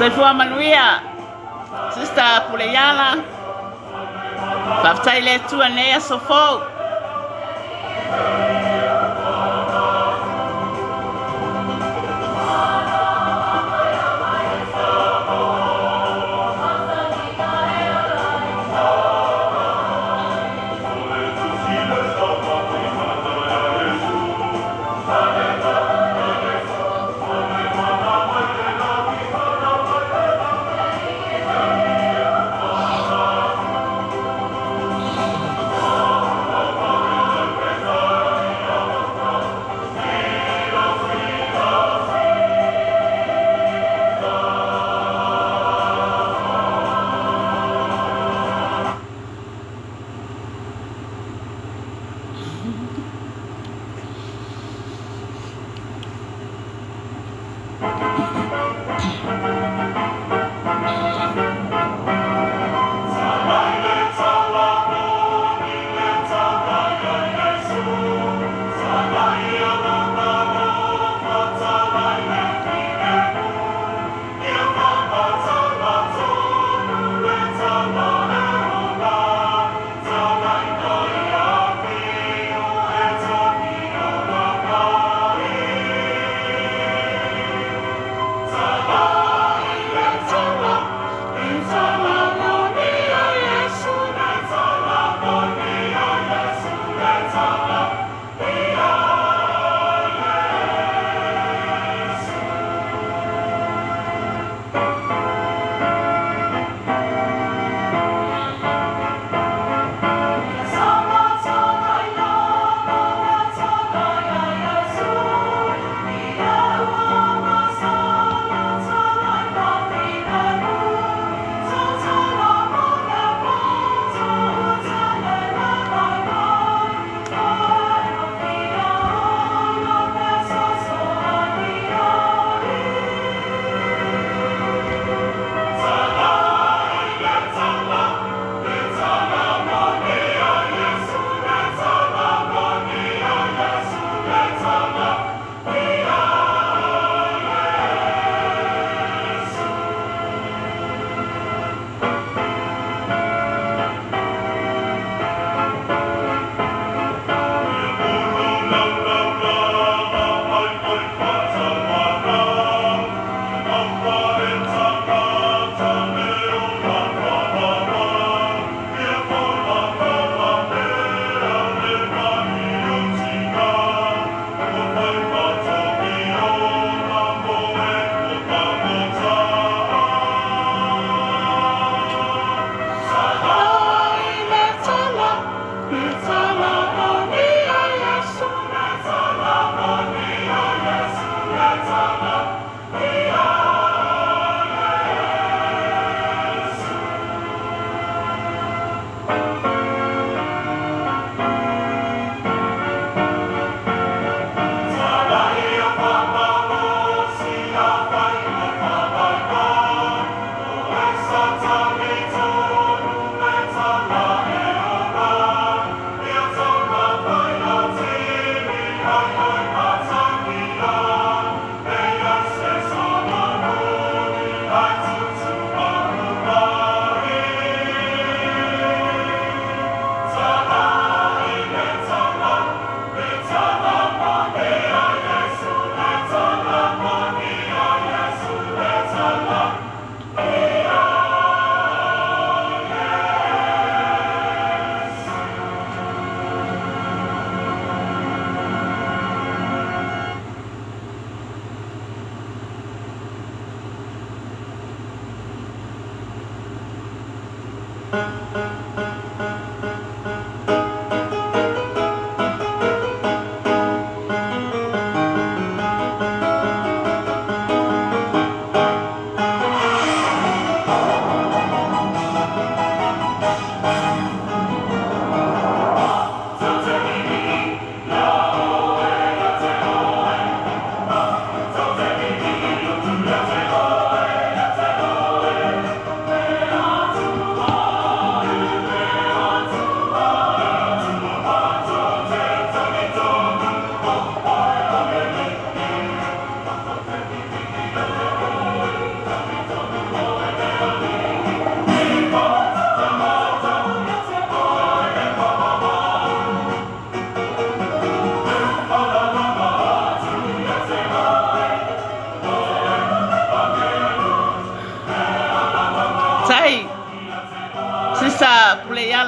Soifua manuia, Sister Puleiala. Faafetai i le Atua i lenei aso fou.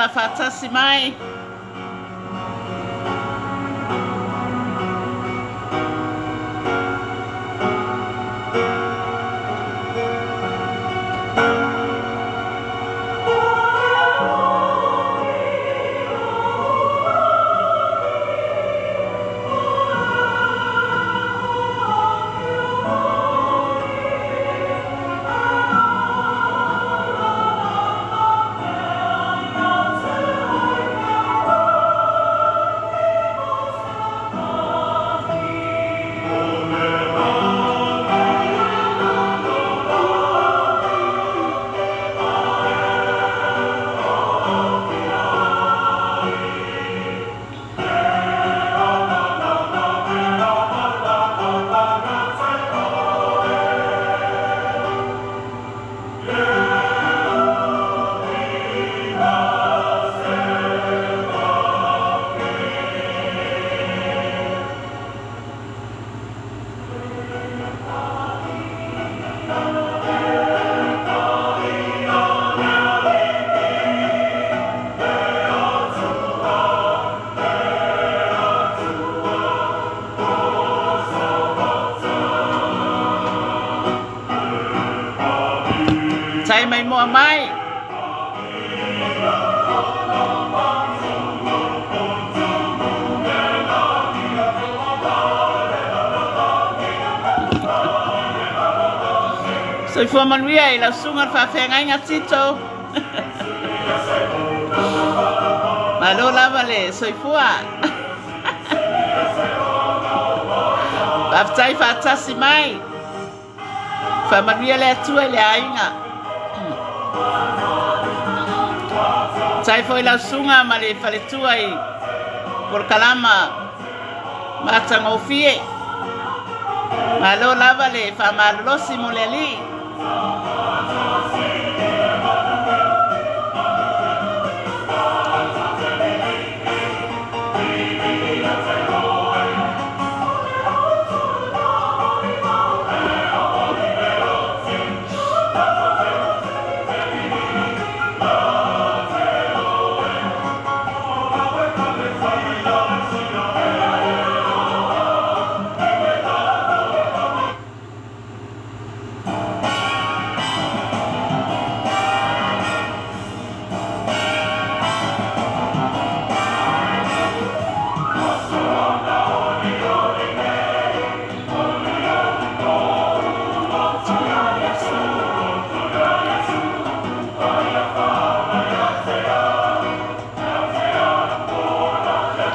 Puleiala faatasi mai. Tai maimoa mai. Soifua manuia i lau susuga le faafeagaiga Tito. Malo lava le soifua. Faafetai faatasi mai. Faamanuia le Atua i le aiga. Tai foi lau susuga ma le faletua i polokalama matagofie. Malo lava le faamalolosi mo le Alii.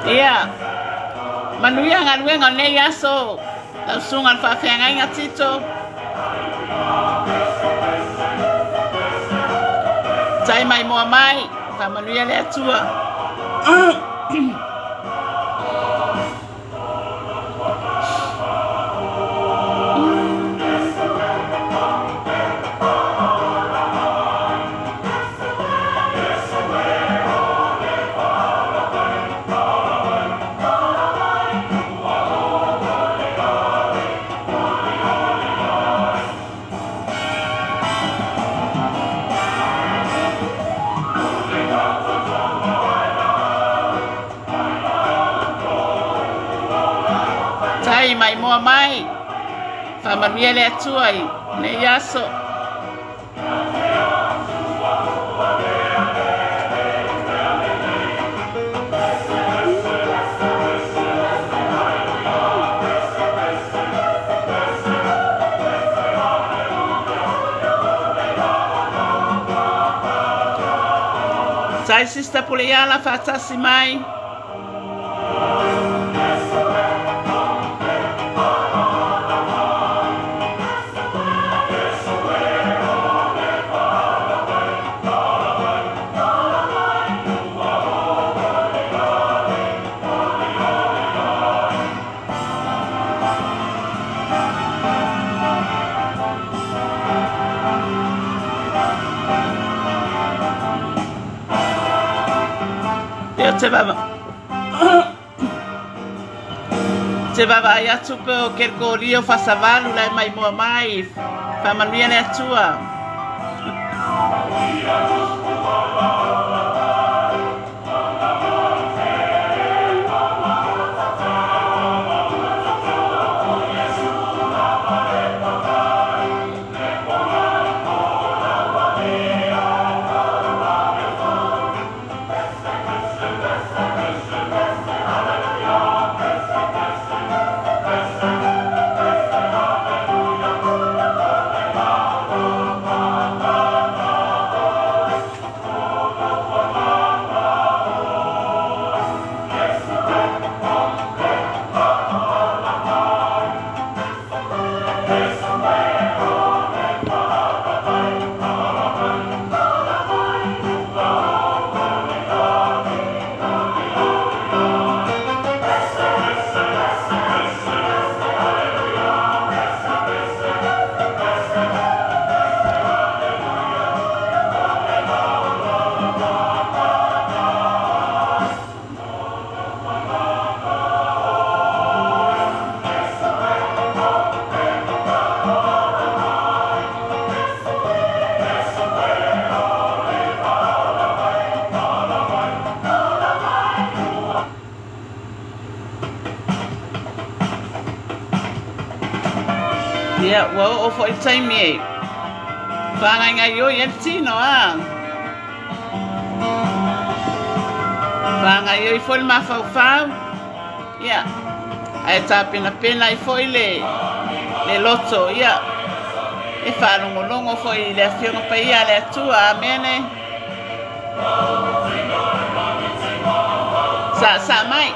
Ia, manuia galuega o lenei aso, lau susuga i le faafeagaiga Tito. Tai maimoa mai, faamanuia le Atua. Tai maimoa mai, faamanuia le Atua i lenei aso. Tai Sister Puleiala faatasi mai. Ia te vava. Te vavaai atu koe o Kerikorio Fasavalu lae maimoa mai. Faamanuia le Atua. Ia, ua oo foi le taimi e faagaigaioi ai le tino, a. Faagaioi foi le mafaufau, ia, ae tapenapena ai foi le, le loto, ia, e faalogologo foi i le Afioga Paia a le Atua. Amene. Saasaa mai.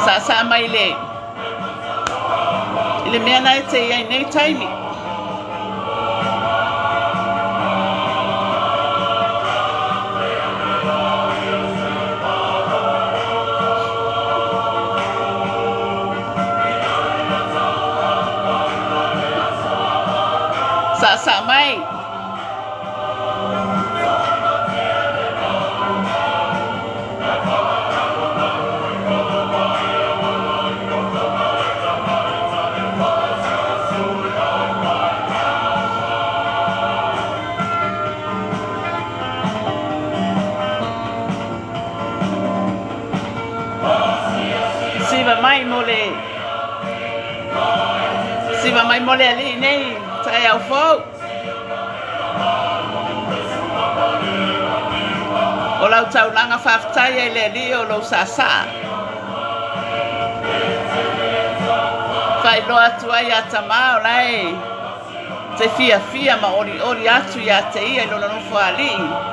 Saasaa mai le i le mea na e te i ai nei taimi. Saasaa mai. Siva mai mo le Siva mai mo le alii nei taeao fou. O lau taulaga faafetai ai le Alii o lou saasaa. Faailoa atu ai ia Tamā o la e te fiafia ma olioli atu ia te ia i lona nofoalii.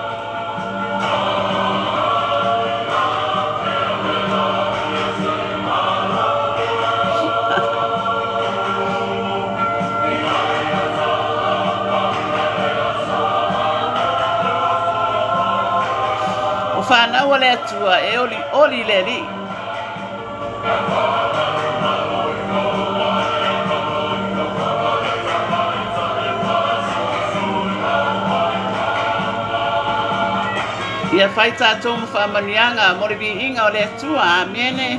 O whanau a le Atua e oli oli le alii. Ia fai tātou ma whaamanuiaga mo le viiga o le Atua. Amene.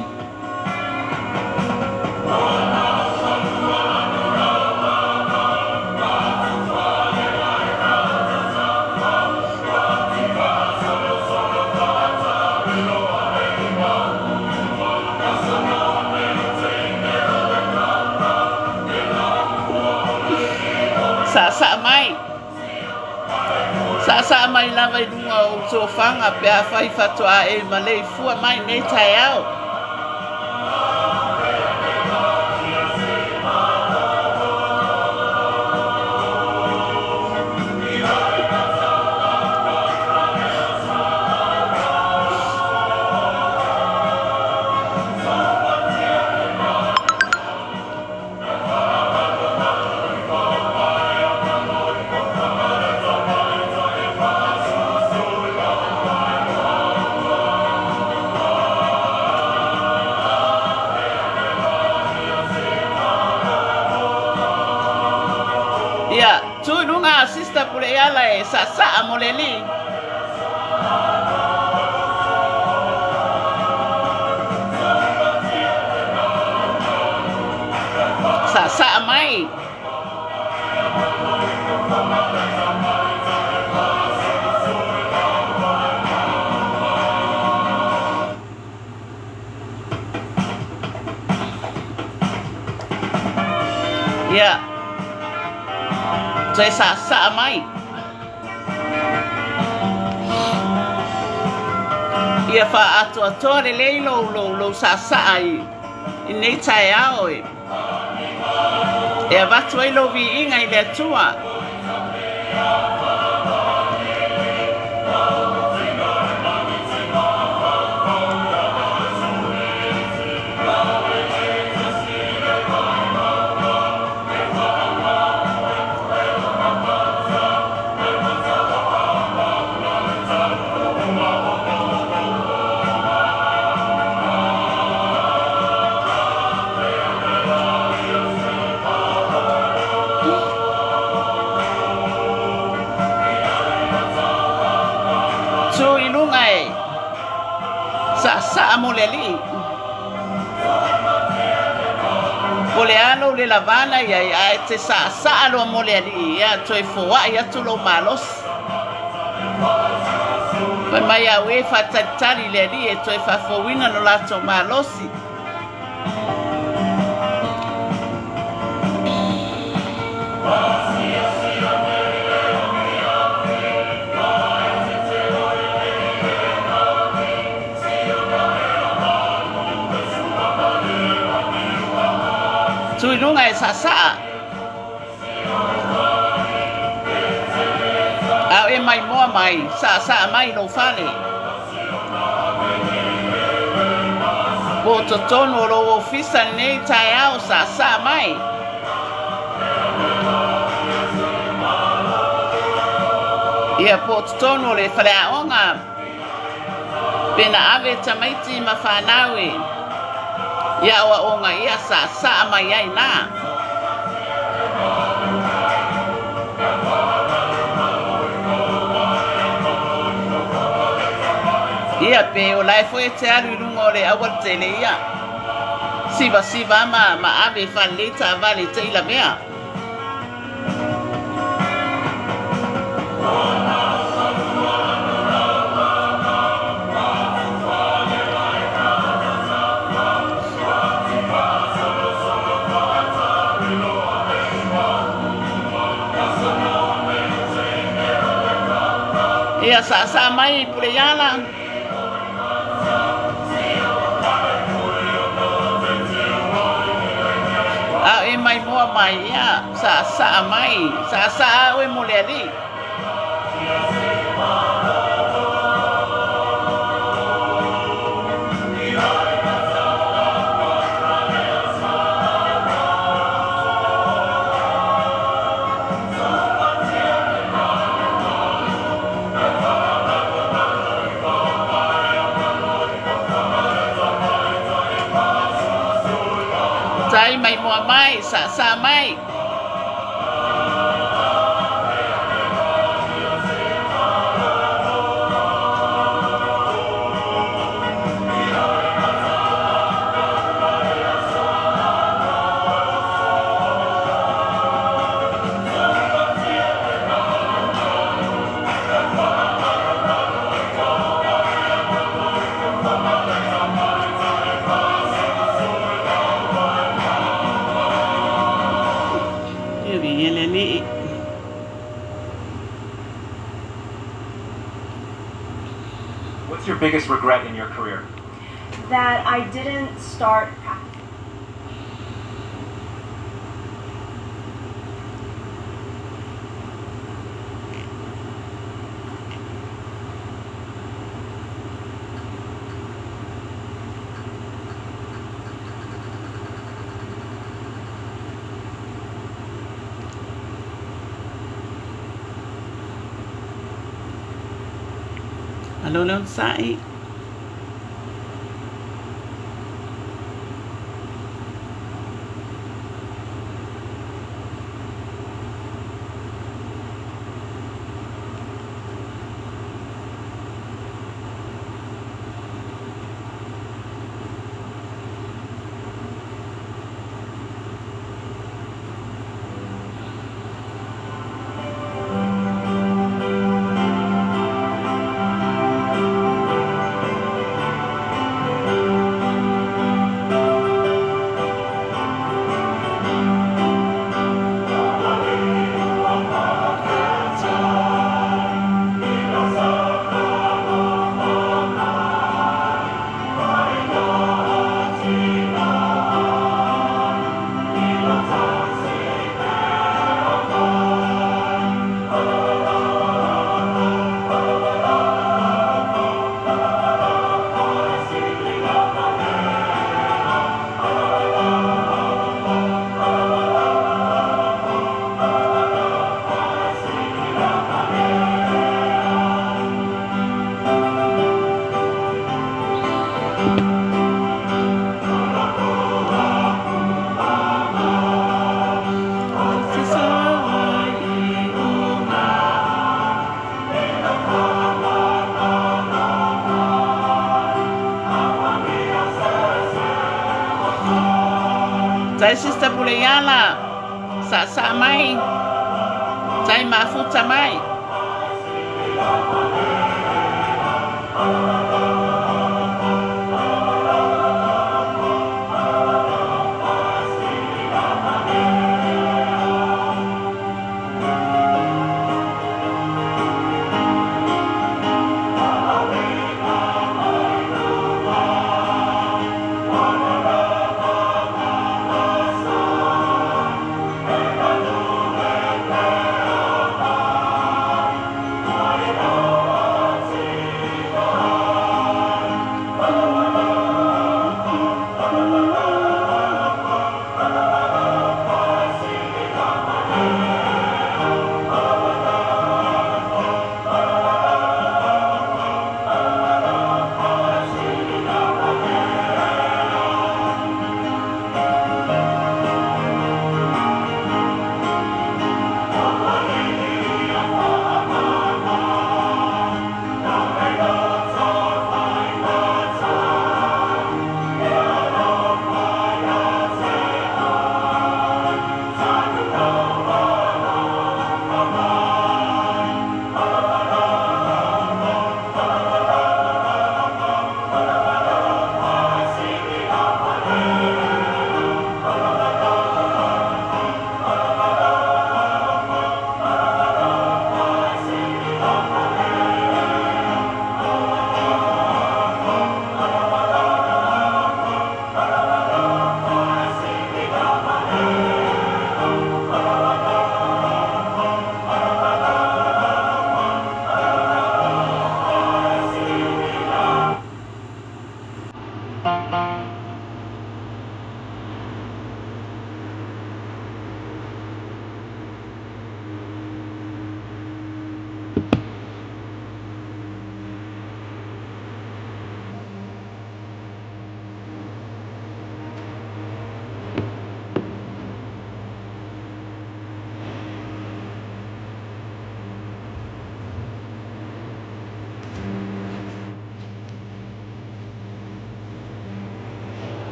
Saasaa mai. Saasaa mai lava i luga o ou tofaga pe afai faatoa e maleifua mai nei taeao. Ia, tu i luga Sister Puleiala e saasaa mo le alii. Saasaa mai. Ia, toe saasaa mai. Ia faaatoatoa lelei lou, lou, lou saasaa i, i nei taeao e, e avatu ai lou viiga i le Atua. Tu i luga e saasaa mo le alii. Po le a lou le lavana i ai, ae te saasaa loa mo le alii, ia toe foai atu lou malosi. Fai mai au e faatalitali i le Alii e toe faafouina lo latou malosi. Tu i luga e saasaa. A o e maimoa mai, saasaa mai lou fale. Po o totonu o lou ofisa lenei taeao, saasaa mai. Ia po o totonu o le faleaoga, pe na ave tamaiti ma fanau e i aoaoga ia saasaa mai ai na. Ia pe o lae foi e te alu i luga o le aualatele ia. Sivasiva ma ma ave faalelei taavale te i lavea. Ia saasaa mai Puleiala. A e maimoa mai, ia, saasaa mai, saasaa au e mo le alii. Tai maimoa mai, saasaa mai. What's your biggest regret in your career? That I didn't start practicing. Alo le onosai. Tai Sister Puleiala, saasaa mai, tai mafuta mai.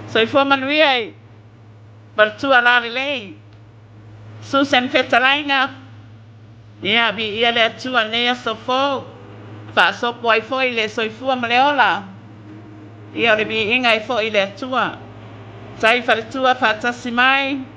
Soifua manuia i faletua lalelei. Susan Fetalaiga, ia, viia le Atua i lenei aso fou, faasopo ai foi le soifua ma le ola. Ia, o le viiga e foi i le Atua. Tai faletua faatasi mai.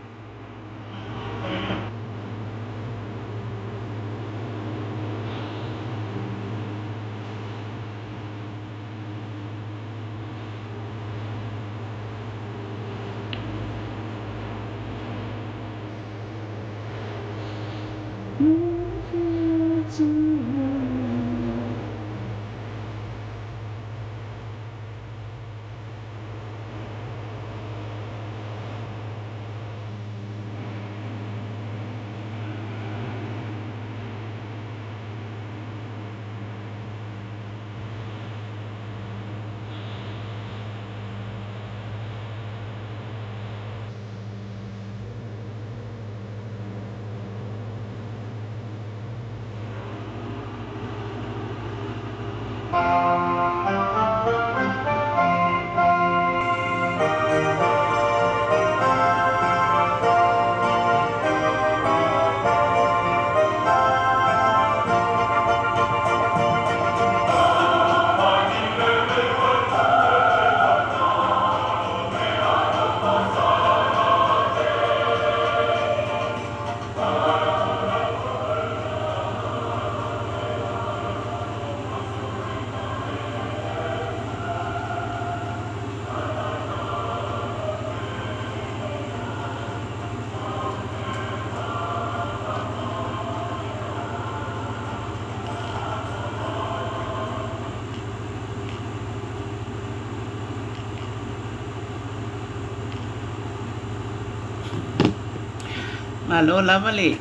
Malo lava le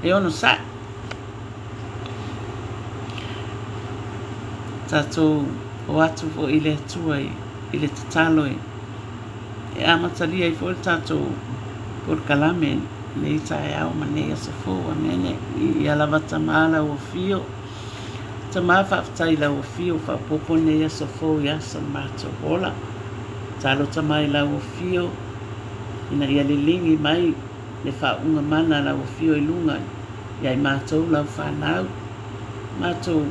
le onosai. Tatou o atu foi i le Atua i le tatalo e e amatalia ai foi le tatou polokalame lenei taeao ma lenei aso fou. Amene. Ia lava Tama lau afio. Tama faafetai i lau afio faaopoopo lenei aso fou i aso o le matou ola. Tatalo Tama i lau afio ina ia liligi mai le faauuga mana a lau afio i luga ia i matou lau fanau. Matou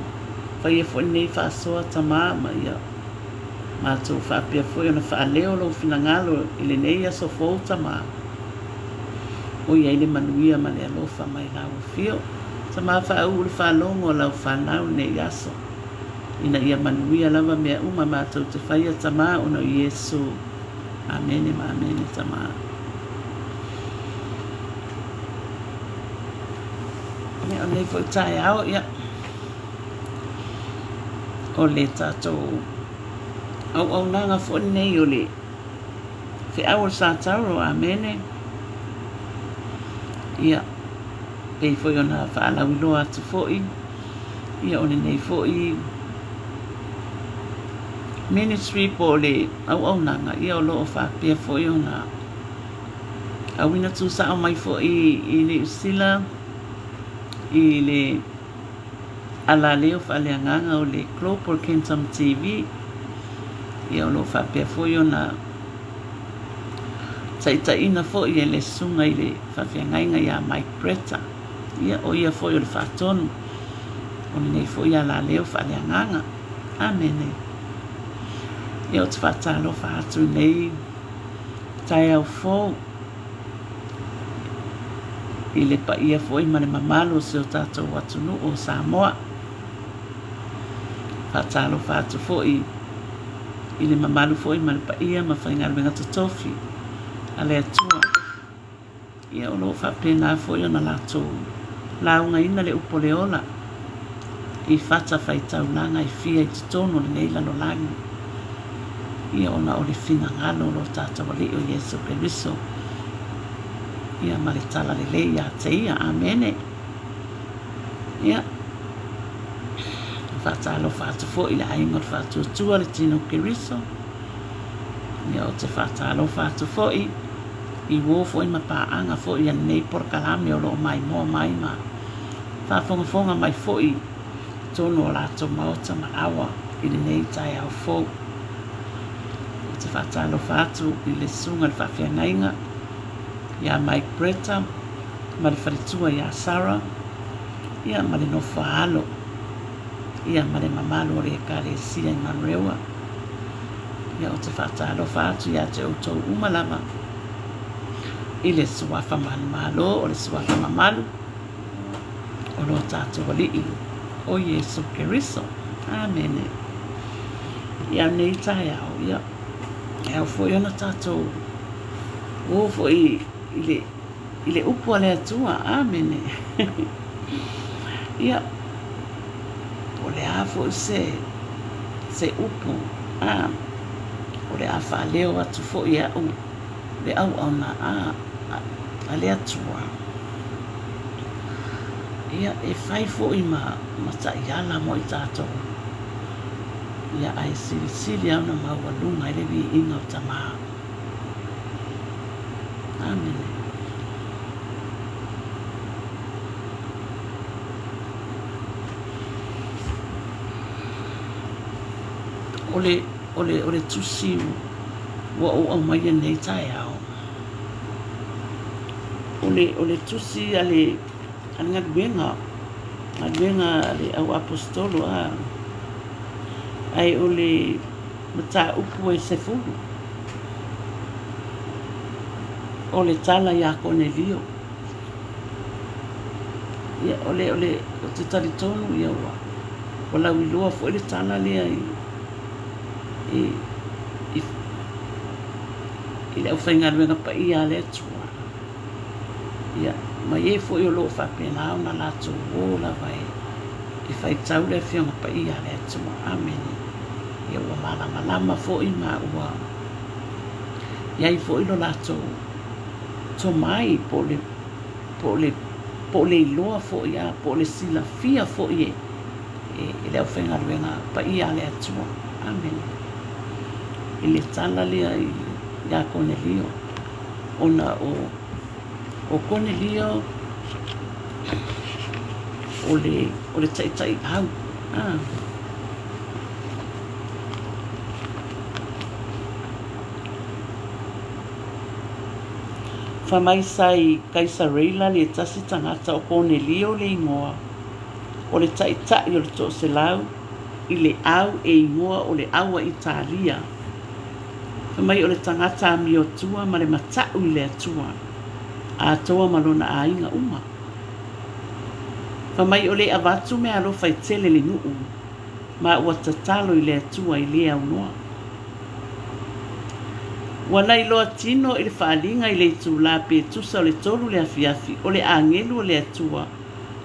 faia foi lenei faasoa Tama ma ia matou faapea foi ona faaleo lou finagalo i lenei aso fou Tama, o i ai le manuia ma le alofa mai lau afio. Tama faauu le faalogo a lau fanau lenei aso, ina ia manuia lava mea uma matou te faia Tama ona o Iesu. Amene ma amene Tama. Ia, o lenei foi taeao, ia, o le tatou auaunaga foi lenei o le feau o le Satauro, amene. Ia, pei foi ona faalauiloa atu foi, ia o lenei foi ministry po o le auaunaga, ia o lo o faapea foi ona auina tuusao mai foi i Niu Sila i le alaleo faaleagaga o le Global Kingdom TV. Ia o lo o faapea foi ona taitaiina foi e le susuga i le faafeagaiga ia Mike Bretta. Ia o ia foi o le faatonu o lenei foi alaleo faaleagaga. Amene. Ia ou te faatalofa atu i lenei taeao fou i le paia foi ma le mamalu o si o tatou atunuu o Samoa. Faatalofa atu foi i le mamalu foi ma le paia ma faigaluega totofi a le Atua. Ia o lo o faapena foi ona latou laugaina le upu o le ola i fatafaitaulaga e fia i totonu o lenei lalolagi, ia ona o le finagalo o lo tatou Alii o Iesu Keriso, ia ma le talalelei ia te Ia. Amene. Ia, faatalofa atu foi i le aiga o le Faatuatua le Tino Keriso. Ia, ou te faatalofa atu foi I uō foi ma paaga foi a lenei polokalame o lo o maimoa mai ma faafogafoga mai foi i totonu o latou maota ma laoa i lenei taeao fou. Ou te faatalofa atu i le Susuga i le Faafeagaiga ia Mike Bretta ma le faletua ia Sarah, ia ma le nofo a alo, ia ma le mamalu o le Ekalesia i Manurewa. Ia ou te faatalofa atu ia te outou uma lava i le Suafa manumalo, o le Suafa mamalu o lo tatou Alii o Iesu Keriso. Amene. Ia nei taeao, ia, e ao foi ona tatou o foi i le i le upu a le Atua. Amene. Ia, po o le a foi se, se upu, a, o le a faaleo atu foi e au le auauna a, a le Atua. Ia, e fai foi ma, ma taiala mo i tatou. Ia, ae silisili lava ona maualuga ai le viiga o Tama. Amene. O le, o le, o le tusi ua ou aumaia nei taeao, o le, o le tusi a le, a le galuega, galuega a le au aposetolo, a, ae o le mataupu e 10. O le tala iā Konelio. Ia, o le, o le, ou te talitonu, ia, ua, ua lauiloa foi le tala lea i, i, i, i le aufaigaluega paia a le Atua. Ia, ma e foi o lo o faapena ona latou o lava e, e faitau le Afioga Paia a le Atua. Amene. Ia ua malamalama foi ma ua i ai foi lo latou tomai po o le, po o le, po o le iloa foi a, po o le silafia foi e, e le aufaigaluega paia a le Atua. Amene. I le tala lea iā Konelio, ona o, o Konelio o le, o le taitaiau. A. Fai mai sa i Kaisareila le tasi tagata o Konelio le igoa, o le taitai o le toaselau i le au e igoa o le au a Italia. Fai mai o le tagata amiotua ma le mata'u i le Atua, atoa ma lona aiga uma. Fai mai o le avatu meaalofa e tele le nu'u, ma ua tatalo i le Atua i le aunoa. Ua lailoa tino i le faaliga i le itulā pe tusa o le tolu le afiafi, o le agelu o le Atua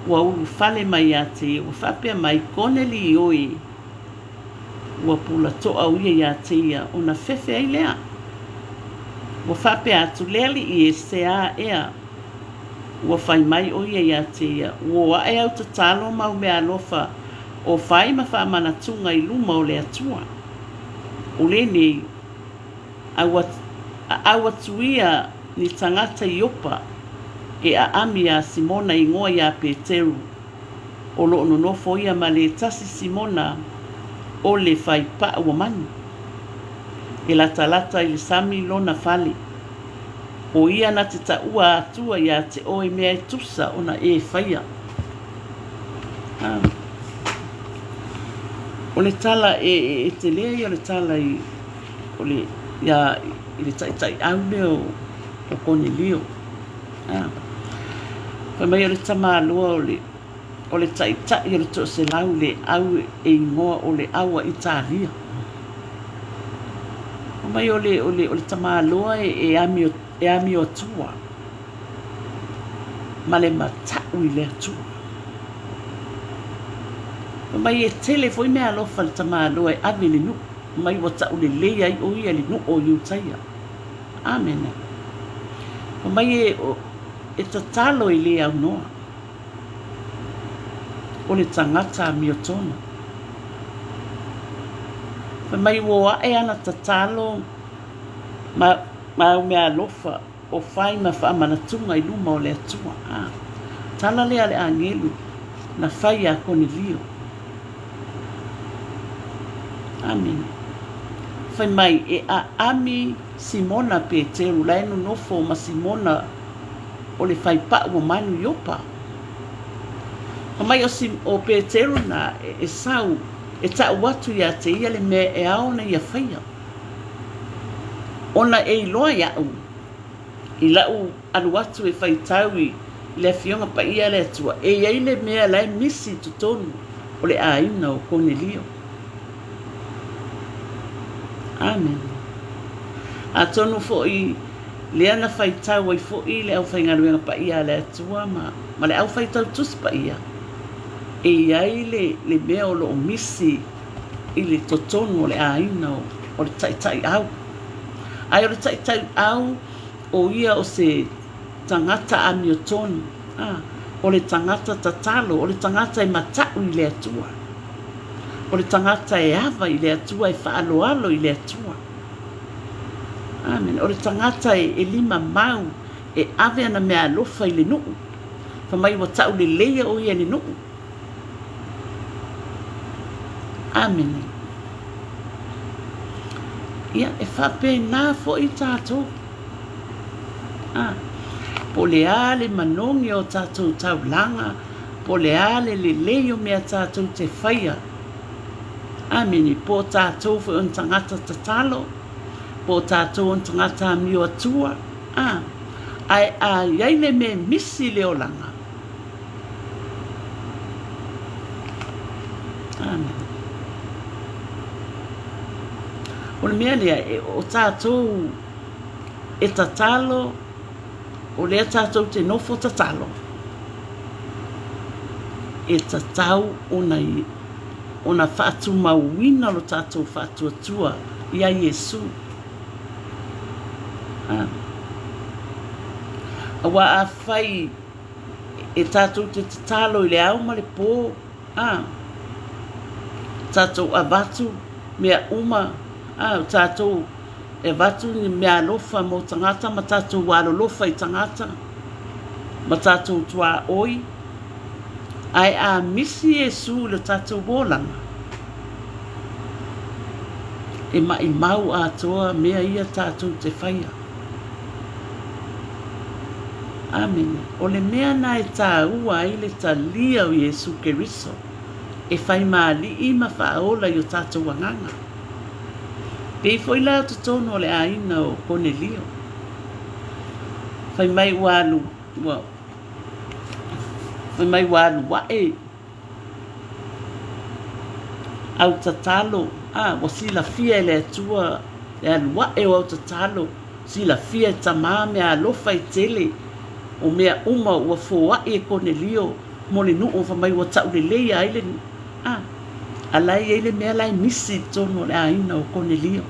ua ulufale mai ia te ia, ua faapea mai, Koneli oe, ua pula to'a o ia ia te ia, ona fefe ai lea. Ua faapea atu, Le alii e, se a ea? Ua fai mai ʻo ia iā te ia, Ua o aʻe au tatalo ma au meaalofa o fai ma faamanatuga i luma o le Atua. O lenei, aʻau atu ia ni tagata Iopa e aʻami iā Simona igoa iā Peteru, o lo o nonofo ia ma le tasi Simona o le fai paʻu o manu. E latalata i le sami lona fale. O ia na te taua Atua iā te oe mea e tusa ona e faia. O le tala e, e, e telē ia o le tala i, o le, iā, i le taitaiau lea o, o Konelio. Fai mai o le tamaloa o le, o le taitai o le toaselau le au e igoa o le au a Italia. Fai mai o le, o le, o le tamaloa e, e amio, e amioatua ma le mata'u i le Atua. Fai mai e tele foi meaalofa a le tamaloa e ave i le nu'u, mai ua ta'u lelei ai ʻo ia i le nu'u o Iutaia. Amene. Fai mai e, e tatalo e le aunoa. O le tagata amiotonu. Fai mai ua o aʻe ana tatalo ma, ma au meaalofa. o fai ma faamanatuga i luma o le Atua. A tala lea a le agelu na fai iā Konelio. Amene. Fai mai, e aami Simona Peteru la e nonofo ma Simona o le faipau o manu Iopa. Fai mai o, o Peteru na e sau e ta'u atu iā te ia le mea e ao ona ia faia. Ona e iloa iaʻu i la'u alu atu e faitau i le Afioga Paia a le Atua, e i ai le mea la e misi i totonu o le aiga o Konelio. Amene. Atonu foi lea na faitau ai foi le aufaigaluega paia a le Atua ma, ma le aufaitau tusi paia, e i ai le, le mea o lo o misi i le totonu o le aiga o, o le taitaiau. Ae o le taitaiau o ia o se tagata amiotonu, a, o le tagata tatalo, o le tagata e mataʻu i le Atua, o le tagata e ava i le Atua, e faaaloalo i le Atua. Amene. O le tagata e, e lima mau, e ave ana mea alofa i le nuu. Fai mai ua tauleleia o ia i le nuu. Amene. Ia, e faapena foi tatou. A, po o le a le manogi o tatou taulaga, po o le a le lelei o mea tatou te faia. Amene. Po o tatou foi o ni tagata tatalo, po o tatou o ni tagata amio atua. A, ae a i ai le mea e misi i le olaga, Amene. O le mea lea, e, o tatou e tatalo, o lea tatou te nofo tatalo, e tatau ona, ona faatumauina lo tatou faatuatua iā Iesu. A. Aua afai e tatou te tatalo i le ao ma le pō, a, tatou avatu mea uma, a, o tatou e avatu ni mea alofa mo tagata ma tatou alolofa i tagata ma tatou tuaoi, ae a misi Iesu i lo tatou olaga, e maʻimau atoa mea ia tatou te faia. Amene. O le mea na e tāua ai le talia o Iesu Keriso e fai ma Alii ma Faaola i o tatou agaga. Pei foi la o totonu o le aiga o Konelio. Fai mai ua alu, ua, fai mai ua alu aʻe au tatalo, a, ua silafia e le Atua le alu aʻe o au tatalo, silafia e Tamā mea alofa e tele, o mea uma ua foaʻi e Konelio mo le nuu fai mai ua tauleleia ai le nuu. A, a la e i ai le mea la e misi i totonu o le aiga o Konelio.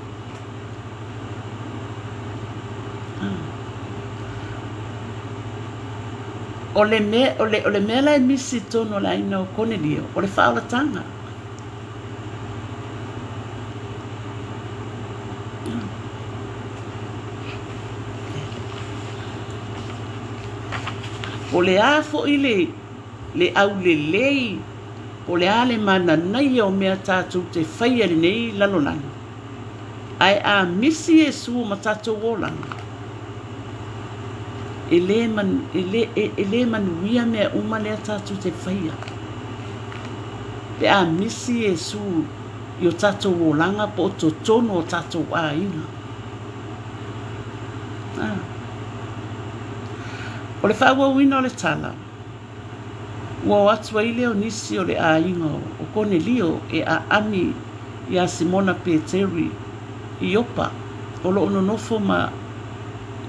A. O le mea, o le, o le mea la e misi i totonu o le aiga o Konelio, o le faaolataga. Po o le a foi le, le aulelei, po o le a le mananaia o mea tatou te faia i lenei lalolagi, ae a misi Iesu ma tatou olaga, e le, e le, e le manuia mea uma lea tatou te faia. Pe a misi Iesu i o tatou olaga po o totonu o tatou aiga. Ah. O le faaauauina o le tala, Ua o atu ai lea o nisi o le aiga o Konelio e aami iā Simona Peteru i Iopa, o lo o nonofo ma,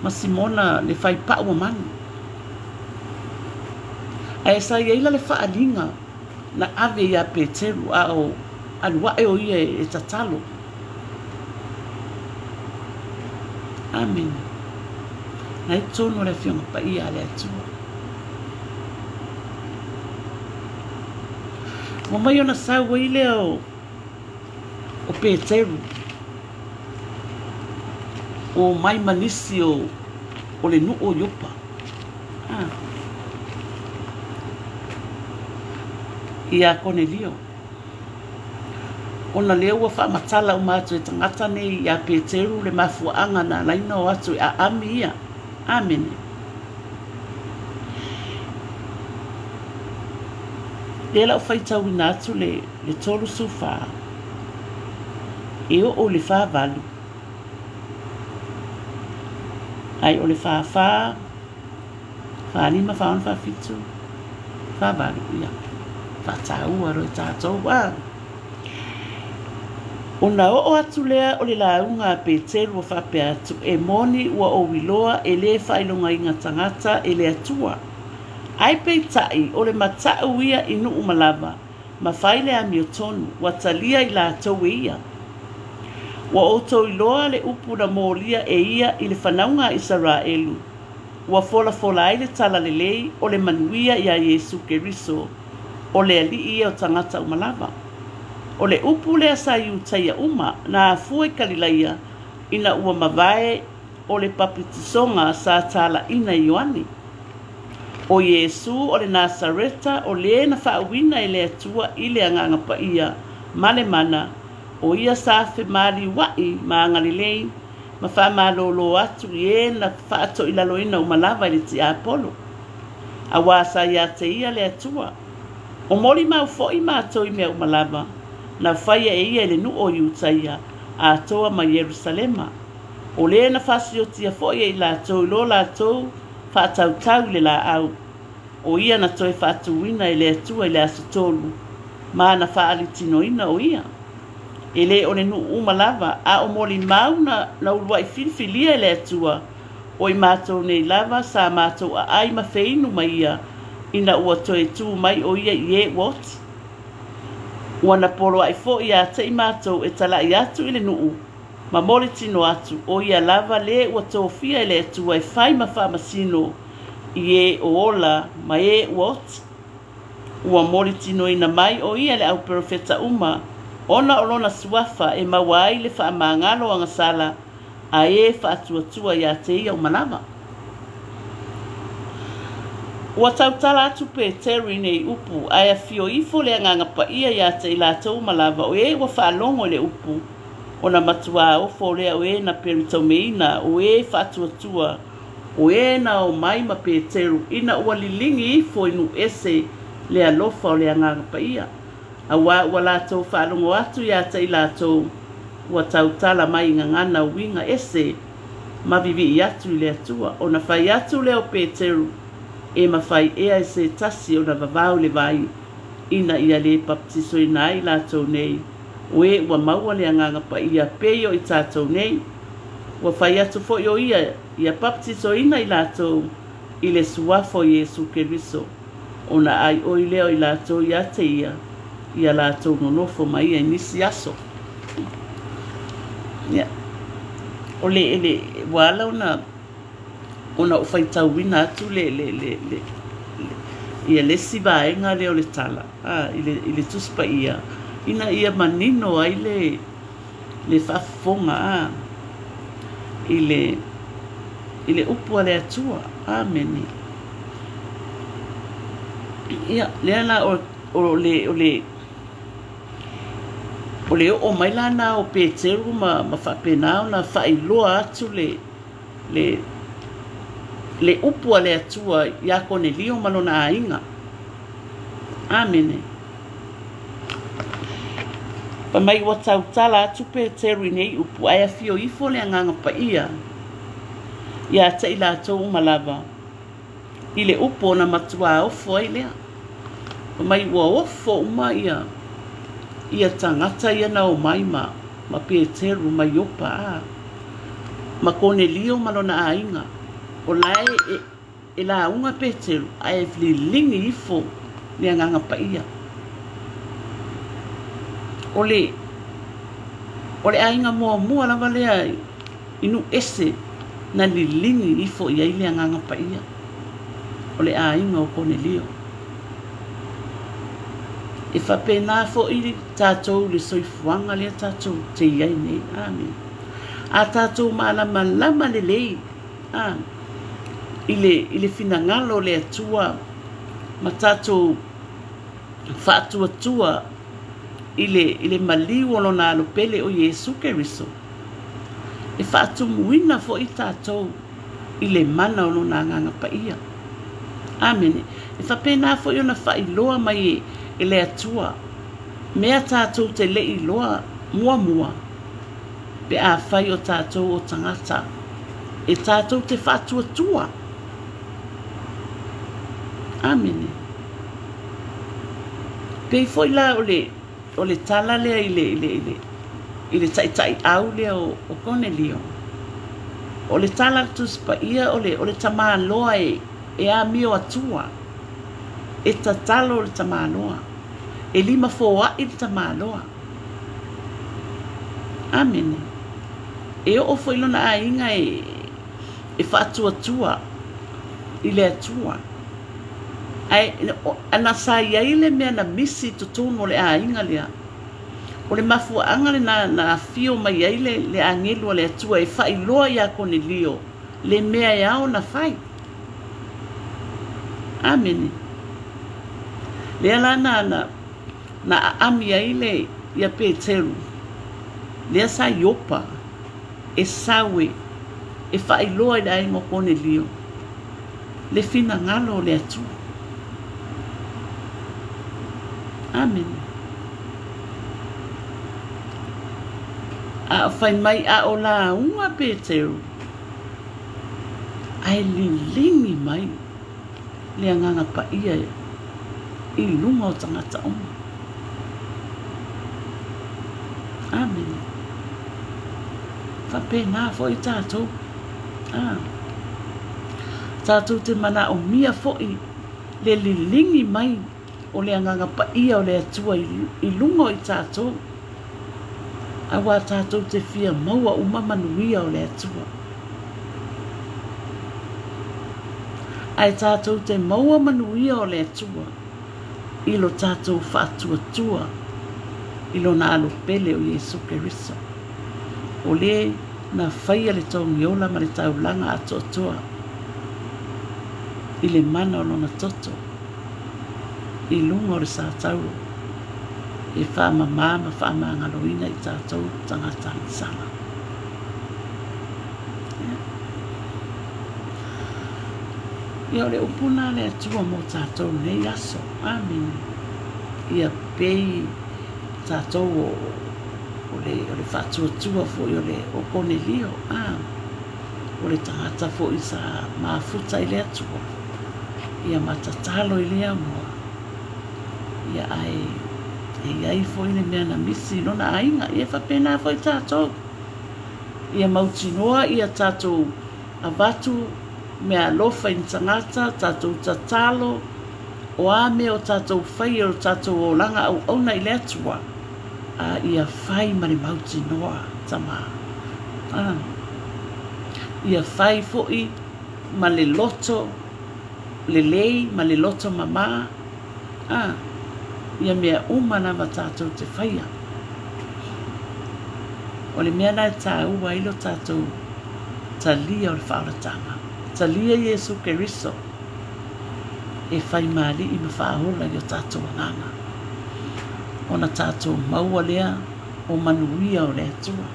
ma Simona le faipau o manu. Ae sa i ai la le faaliga na ave iā Peteru a o alu aʻe o ia e tatalo. Amene. Na i totonu o le Afioga Paia a le Atua. Ua mai ona sau ai lea o, o Peteru, ua omai ma nisi o, o le nuu o Iopa. A. Iā Konelio. Ona lea ua faamatala uma atu e tagata nei iā Peteru le mafuaaga na ala ai ona o atu e aami ia. Amene. Lea la ou faitauina atu le, le 34 e oo i le 48. Ai o le 44, 45, 46, 47, 48, ia, faataua loa e tatou a. Ona oo atu lea o le lauga a Peteru ua faapea atu, E moni ua ou iloa e le faailogaina tagata e le Atua. Ae peitai, o le mataʻu ia i nuu ma lava, ma fai le amiotonu, ua talia i latou e ia. Ua outou iloa le upu na molia e ia i le fanauga a Isaraelu, ua folafola ai le talalelei o le manuia iā Iesu Keriso, o le Alii ia o tagata uma lava. O le upu lea sa Iutaia uma na afua i Kalilaia ina ua mavae o le papitisoga sa talaiina e Ioane. ʻO Iesū o le Nasareta, o le na faauuina e le Atua i le Agaga Paia ma le mana, ʻo ia sa femaliuaʻi ma agalelei ma faamalōlō atu i e na faatoilaloina uma lava e le tiapolo, auā sa iā te ia le Atua. O molimau foʻi mātou i mea uma lava na faia e ia i le nuu o Iutaia atoa ma Ierusalema. ʻO le na fasiotia foʻi e i latou i lo latou faatautau i le laau, ʻo ia na toe faatūina e le Atua i le aso tolu, ma na faalitinoina ʻo ia. E le o le nuu uma lava, a o molimau na, na uluaʻi filifilia e le Atua, ʻo i matou nei lava sa matou aʻai ma feinu ma ia, ina ua toe tū mai ʻo ia i e ua oti. Ua na poloaʻi foʻi iā te i matou e talaʻi atu i le nuu, ma moli tino atu, ʻo ia lava le ua tofia e le Atua e fai ma faamasino i e o ola ma e ua oti. Ua moli tinoina mai ʻo ia le ʻauperofeta uma, ona o lona suafa e maua ai le faamagalo agasala a e faatuatua iā te ia uma lava. Ua tautala atu Peteru i nei upu, ae afio ifo le Agaga Paia iā te i latou uma lava o e ua faalogo i le upu, ona matuā ofo lea o e na peritaumeina, o e faatuatua, o e na o mai ma Peteru, ina ua liligi ifo i nuu ese le alofa o le Agaga Paia, auā ua latou faalogo atu iā te i latou ua tautala mai i gagana uiga ese ma vivii atu i le Atua. Ona fai atu lea o Peteru, E mafai ea e se tasi ona vavao i le vai, ina ia le baptisoina ai latou nei, o e ua maua le Agaga Paia pei o i tatou nei. Ua fai atu foi o ia, ia baptisoina i latou i le suafa o Iesu Keriso, ona aioi lea o i latou ia te ia, ia latou nonofo ma ia i nisi aso. Ia, o le, le, ua ala ona ona ou faitauina atu le, le, le, le, le, ia le isi vaega lea o le tala a, i le, i le Tusi Paia, ina ia manino ai le, le faafofoga a, i le, i le upu a le Atua. Amene. Ia, lea la o, o le, o le, o le oo mai la na o Peteru ma, ma faapena ona faailoa atu le, le, le upu a le Atua iā Konelio ma lona aiga. Amene. Fai mai ua tautala atu Peteru i nei upu, ae afio ifo le Agaga Paia iā te i latou uma lava i le upu ona matuā ofo ai lea. Fai mai ua ofo uma ia ia tagata ia na omai ma ma Peteru ma Iopa a ma Konelio ma lona aiga. O la e, e, e lauga Peteru, ae liligi ifo le Agaga Paia. O le, o le aiga muamua lava lea i nuu ese na liligi ifo i ai le Agaga Paia, o le aiga o Konelio. E faapena foi tatou i le soifuaga lea tatou te i ai nei. Amene. A tatou malamalama lelei, a, i le, i le finagalo o le Atua ma tatou faatuatua i le, i le maliu o Lona Alo Pele o Iesu Keriso, e faatumuina foi tatou i le mana o Lona Agaga Paia. Amene. E faapena foi ona faailoa mai e le Atua mea tatou te le i iloa muamua pe afai o tatou o tagata e tatou te faatuatua. Amene. Pei foi la o le, o le tala lea i le, i le, i le, i le taitaiau lea o, o Konelio. O le tala a le Tusi Paia o le, o le tamaloa e, e amio atua. E tatalo le tamaloa. E limafoaʻi le tamaloa. Amene. E oo foi lona aiga e, e faatuatua i le Atua. Ae ana sa i ai le mea na misi i totonu o le aiga lea, o le mafuaaga lena na afio mai ai le, le agelu a le Atua e faailoa iā Konelio le mea e ao ona fai. Amene. Lea la na, na, na aami ai le, ia Peteru, lea sa Iopa, e sau e, e faailoa i le aiga o Konelio le finagalo o le Atua. Amene. A o fai mai a o lauga Peteru, ae liligi mai le Agaga Paia i luga o tagata uma. Amene. Faapena foi tatou. Ah. Tatou te manaomia foi le liligi mai o le Agaga Paia o le Atua i luga o i tatou, auā tatou te fia maua uma manuia o le Atua. Ae tatou te maua manuia o le Atua i lo tatou faatuatua i Lona Alo pele o Iesu Keriso, o le na faia le togiola ma le taulaga atoatoa i le mana o Lona toto i luga o le satauro e faamama ma faamagaloina i tatou tagata agasala. Ia o le upu lena a le Atua mo tatou nei aso. Amene. Ia pei tatou o, o le, o le faatuatua foi o le o Konelio, a, o le tagata foi sa mafuta i le Atua, ia ma tatalo i le Amoa, ia ae e i ai foi le mea na misi i lona aiga. Ia e faapena foi tatou. Ia mautinoa ia tatou avatu meaalofa i ni tagata, tatou tatalo, o a mea o tatou faia o le tatou olaga auauna i le Atua, a ia fai ma le mautinoa, tama. A. Ia fai foi ma le loto lelei ma le loto mamā, ā, ia mea uma lava tātou te whaia. O le mea la e tāua ai lo tātou talia o le whaoratanga. Talia Iesu Keriso e whai māli'i ma whaaola i o tātou anganga. Ona tātou maua lea o manuia o le Atua.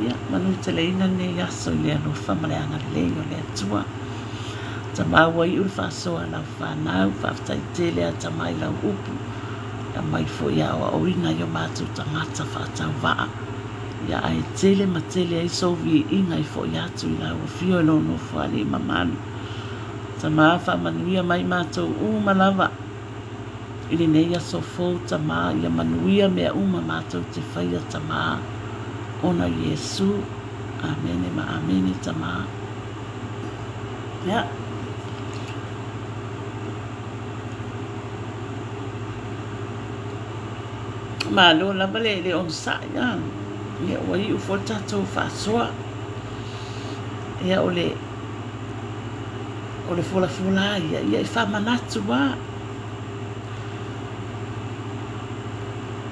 Ia, manuteleina lenei aso i le alofa ma le agalelei o le Atua. Tama ua iu le faasoa a lau fanau, faafetai tele a Tama i lau upu, ia mai foi e aoaoina i o matou tagata faatauvaa, ia ae tele ma tele ai sou viiga e foi atu i lau afio e lou Nofoalii mamalu. Tama faamanuia mai matou uma lava. I lenei aso fou Tama ia manuia mea uma matou te faia Tama ona Iesu Amene ma Amene Tama Ia. Malo lava le le onosai a. Ia ua iu foi le tatou faasoa. Ia o le o le folafola ia, ia e faamanatu a.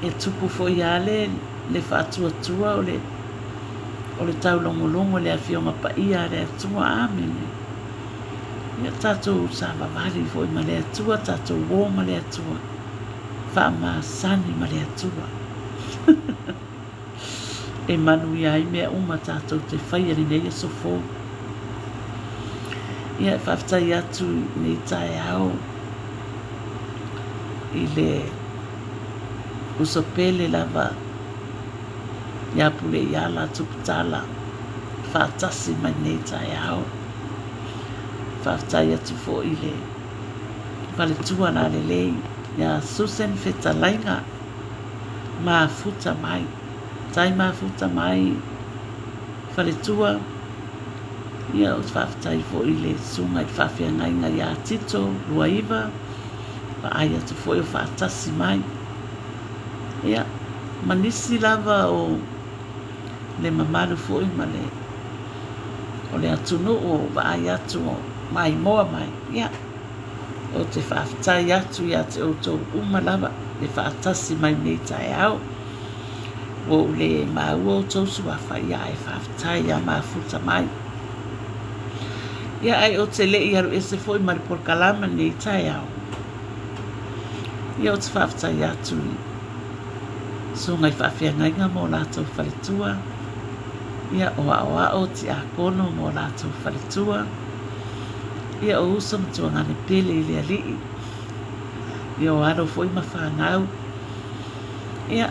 E tupu foi lava le, le faatuatua o le, O le taulogologo i le Afioga Paia a le Atua. Amene. Ia tatou savavali foi ma le Atua, tatou o ma le Atua, faamasani ma le Atua. E manuia ai mea uma tatou te faia i lenei aso fou. Ia, e faafetai atu i lenei taeao i le uso pele lava ia Puleiala Tuputala faatasi mai lenei taeao. Faafetai atu foi i le faletua lalelei ia Susan Fetalaiga Mafuta mai. Tai mafuta mai faletua. Ia ou te faafetai foi i le susuga i le faafeagaiga ia Tito Luaiva, vaai atu foi o faatasi mai. Ia, ma nisi lava o le mamalu foi ma le o le atunuu o vaai atu o maimoa mai. Ia, ou te faafetai atu ia te outou uma lava le faatasi mai nei taeao. Ua ou le maua outou suafa, ia ae faafetai ia mafuta mai. Ia ae ou te le i alu ese foi ma le polokalama nei taeao. Ia ou te faafetai atu i susuga i faafeagaiga ma o latou faletua, ia o aoao tiakono ma o latou faletua, ia o uso ma tuagane pele i le Alii, ia o alo foi ma fanau, ia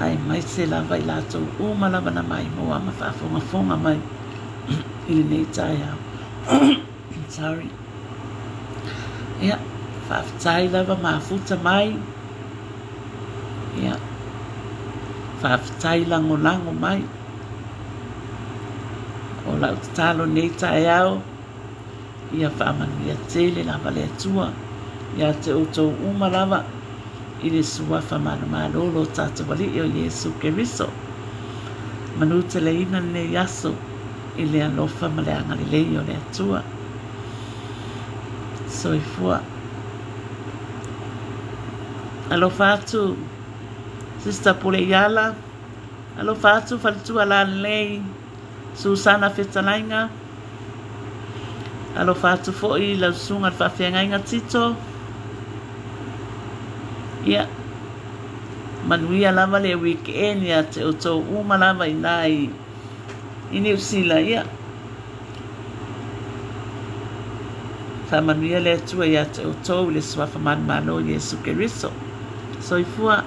aemaise lava i latou uma lava na maimoa ma faafogafoga mai i lenei taeao. Sorry. Ia, faafetai lava mafuta mai. Ia, faafetai lagolago mai. O lau tatalo nei taeao, ia faamanuia tele lava le Atua ia te outou uma lava i le suafa manumalo o lo tatou Alii o Iesu Keriso. Manuteleina lenei aso i le alofa ma le agalelei o le Atua. Soifua. Alofa atu Sister Puleiala, alofa atu Faletua Lalelei, Susana Fetalaiga, alofa atu foi lau susuga le faafeagaiga Tito. Ia, manuia lava le weekend ia te outou uma lava inā i i Niu Sila, ia faamanuia le Atua ia te outou i le suafa manumalo o Iesu Keriso. Soifua.